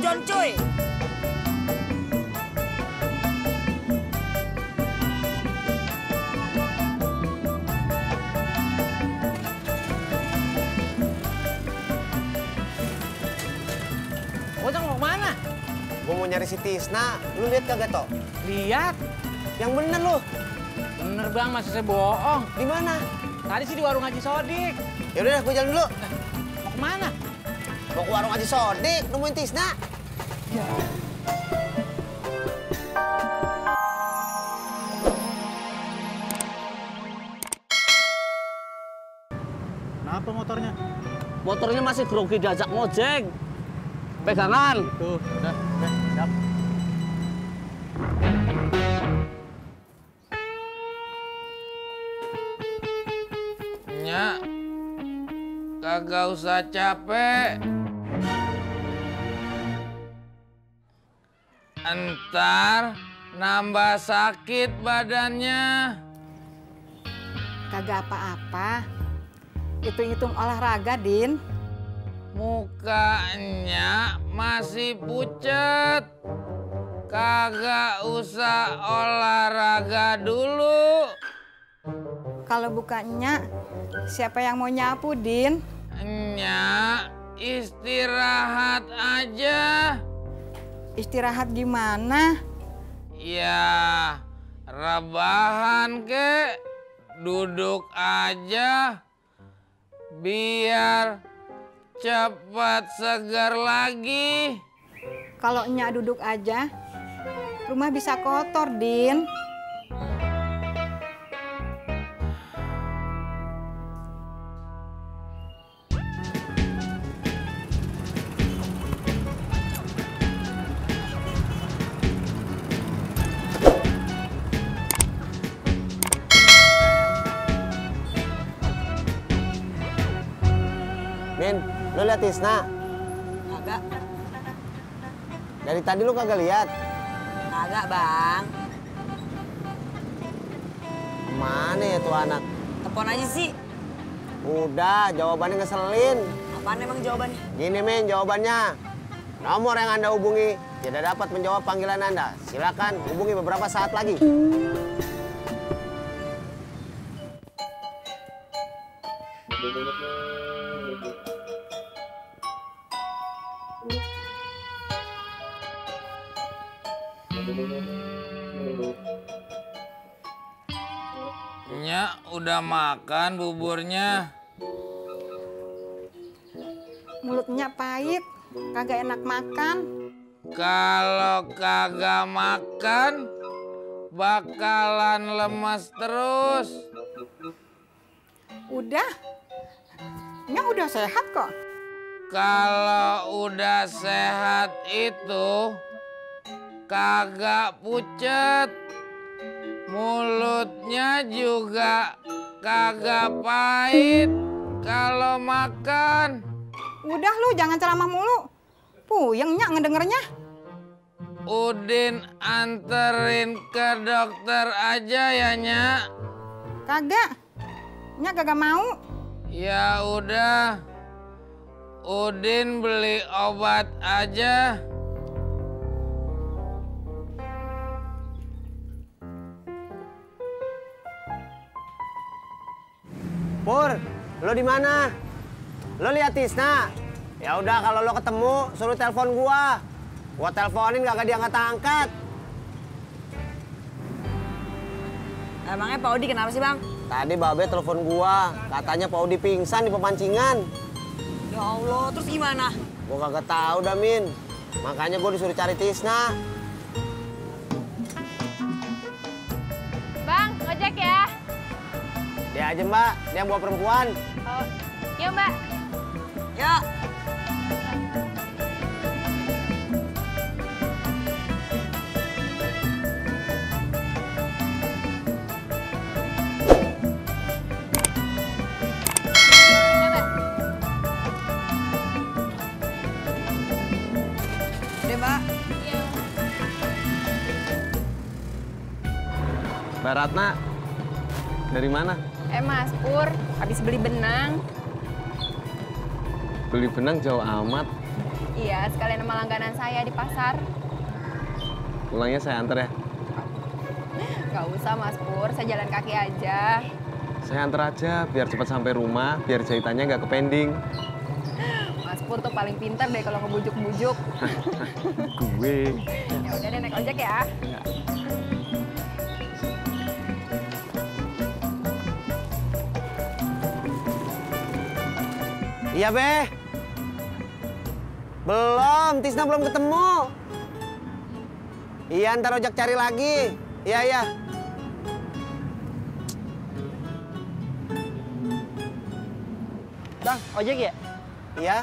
John cuy. Ojek mau kemana? Gue mau nyari si Tisna. Lu lihat kagak, Tok? Lihat. Yang bener lu. Bener bang, masa saya bohong. Di mana? Tadi sih di warung Haji Sodik. Ya udah, gue jalan dulu. Mau kemana? Mau ke warung Haji Sodik, nemuin Tisna. Kenapa motornya? Motornya masih grogi diajak ngojek. Pegangan. Tuh, udah, siap. Nyak, kagak usah capek. Entar nambah sakit badannya. Kagak apa-apa. Hitung-hitung olahraga, Din. Mukanya masih pucet. Kagak usah olahraga dulu. Kalau bukannya, siapa yang mau nyapu, Din? Nyak, istirahat aja. Istirahat gimana? Ya, rebahan kek. Duduk aja. Biar cepat segar lagi. Kalau Nyak duduk aja, rumah bisa kotor, Din. Min, lu lihat Tisna? Kagak, Dari tadi lu kagak lihat. kagak bang. Kemana ya tuh anak? Telepon aja sih. Udah, jawabannya ngeselin. Apaan emang jawabannya? Gini, Min, jawabannya. Nomor yang Anda hubungi tidak dapat menjawab panggilan Anda. Silakan hubungi beberapa saat lagi. Nyak, udah makan buburnya? Mulutnya pahit, kagak enak makan. Kalau kagak makan, bakalan lemas terus. Udah, Nyak udah sehat kok. Kalau udah sehat itu kagak pucet. Mulutnya juga kagak pahit kalau makan. Udah lu jangan ceramah mulu. Puyeng Nyak ngedengernya. Udin anterin ke dokter aja ya, Nyak. Kagak. Nyak kagak mau. Ya udah. Udin beli obat aja. Pur, lo di mana? Lo lihat Tisna? Ya udah, kalau lo ketemu suruh telepon gua. Gua teleponin kagak diangkat-angkat. Emangnya Pak Odi kenapa sih bang? Tadi Babe telepon gua, katanya Pak Odi pingsan di pemancingan. Ya Allah, terus gimana? Gua kagak tahu dah, Min. Makanya gua disuruh cari Tisna. Bang, ngojek ya? Dia aja, Mbak. Dia yang bawa perempuan. Oh, ya Mbak. Ya. Ya, Mbak. Udah mbak. Iya. Mbak Ratna, dari mana? Mas Pur, habis beli benang. Beli benang jauh amat. Iya, sekalian sama langganan saya di pasar. Pulangnya saya antar ya. Gak usah Mas Pur, saya jalan kaki aja. Saya antar aja biar cepat sampai rumah, biar jahitannya nggak kepending. Mas Pur tuh paling pintar deh kalau ngebujuk-bujuk. Gue. Ya udah deh, naik ojek ya. Iya, Be. Belum, Tisna belum ketemu. Iya, ntar ojek cari lagi. Iya, iya. Bang, ojek ya? Iya,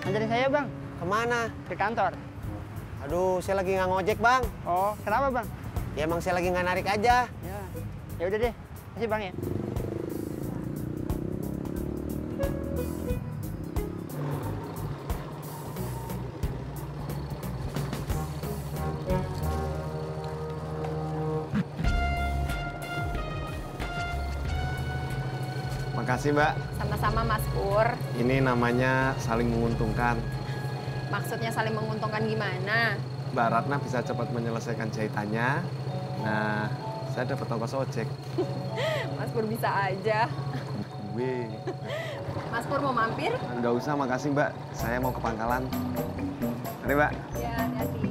Anterin saya bang, kemana? ke kantor. Aduh, saya lagi nggak ngojek, Bang. Oh, kenapa bang? Ya emang saya lagi nggak narik aja. Ya udah deh, kasih bang ya. Makasih Mbak. Sama-sama Mas Pur. Ini namanya saling menguntungkan. Maksudnya saling menguntungkan gimana? Mbak Ratna bisa cepat menyelesaikan jahitannya. Nah, saya dapat ongkos ojek. Mas Pur bisa aja. Gue. Mas Pur mau mampir? Nggak usah, makasih Mbak. Saya mau ke pangkalan. Mari Mbak. Ya, hati-hati.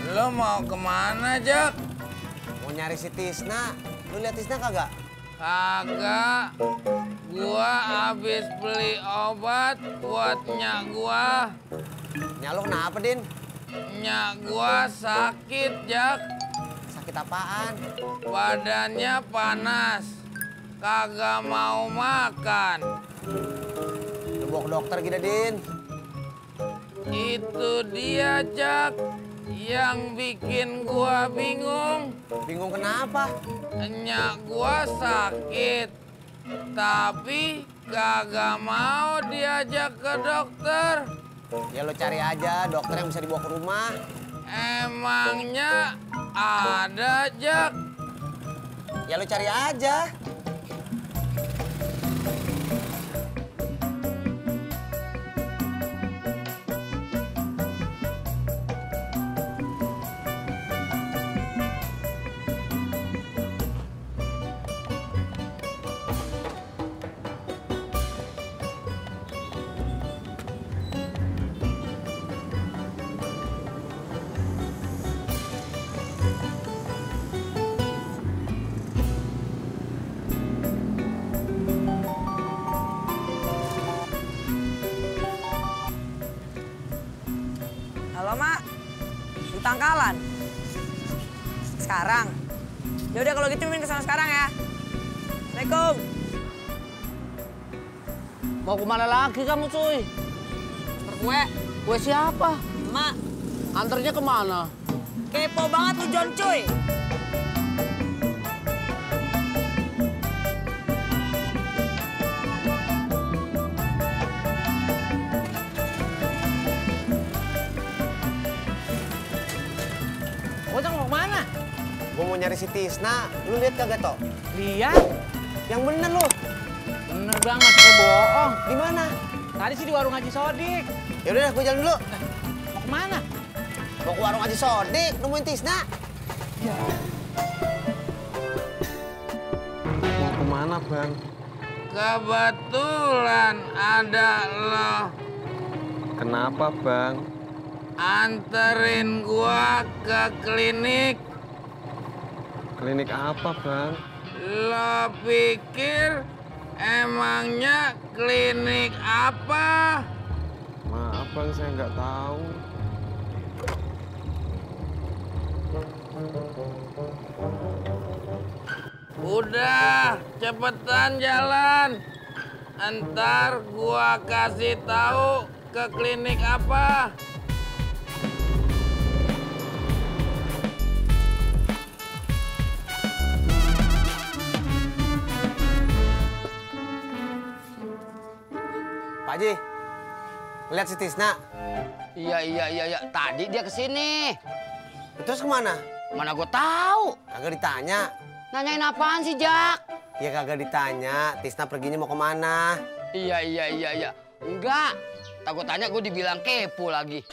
Lo mau kemana, Jak? Mau nyari si Tisna. Lu lihat Tisna kagak? Kagak. Gua habis beli obat buat nyak gua. Nyak lu kenapa, Din? Nyak gua sakit, Jak. Sakit apaan? Badannya panas. Kagak mau makan. Lu bawa ke dokter gitu, Din. Itu dia, Jak. Yang bikin gua bingung. Bingung kenapa? Nyak gua sakit. Tapi kagak mau diajak ke dokter. Ya lu cari aja dokter yang bisa dibawa ke rumah. Emangnya ada, Jak? Ya lu cari aja. Halo, Mak. Di Tangkalan. Sekarang. Ya udah kalau gitu Mimin kesana sekarang ya. Assalamualaikum. Mau kemana lagi kamu, cuy? Kue. Kue siapa? Mak, Antarnya kemana? kepo banget lu John, cuy. Ojek mau kemana? Gua mau nyari si Tisna. Lu lihat kagak, Tok? Lihat. Yang bener lu. Bener bang, masa saya bohong. Di mana? Tadi sih di warung Haji Sodik. Ya udah, gua jalan dulu. Mau kemana? Mau ke warung Haji Sodik, nemuin Tisna. Mau kemana, Bang? Kebetulan ada lo. Kenapa, Bang? Anterin gua ke klinik. Klinik apa, Bang? Lo pikir emangnya klinik apa? Maaf, Bang, saya nggak tahu. Udah, cepetan jalan. Entar gua kasih tahu ke klinik apa. Pak Haji, lihat si Tisna. Iya. Tadi dia kesini. Terus kemana? Mana gue tahu? Kagak ditanya. Nanyain apaan sih, Jak? Ya kagak ditanya, Tisna perginya mau kemana? Iya. Enggak. Takut tanya gue dibilang kepo lagi.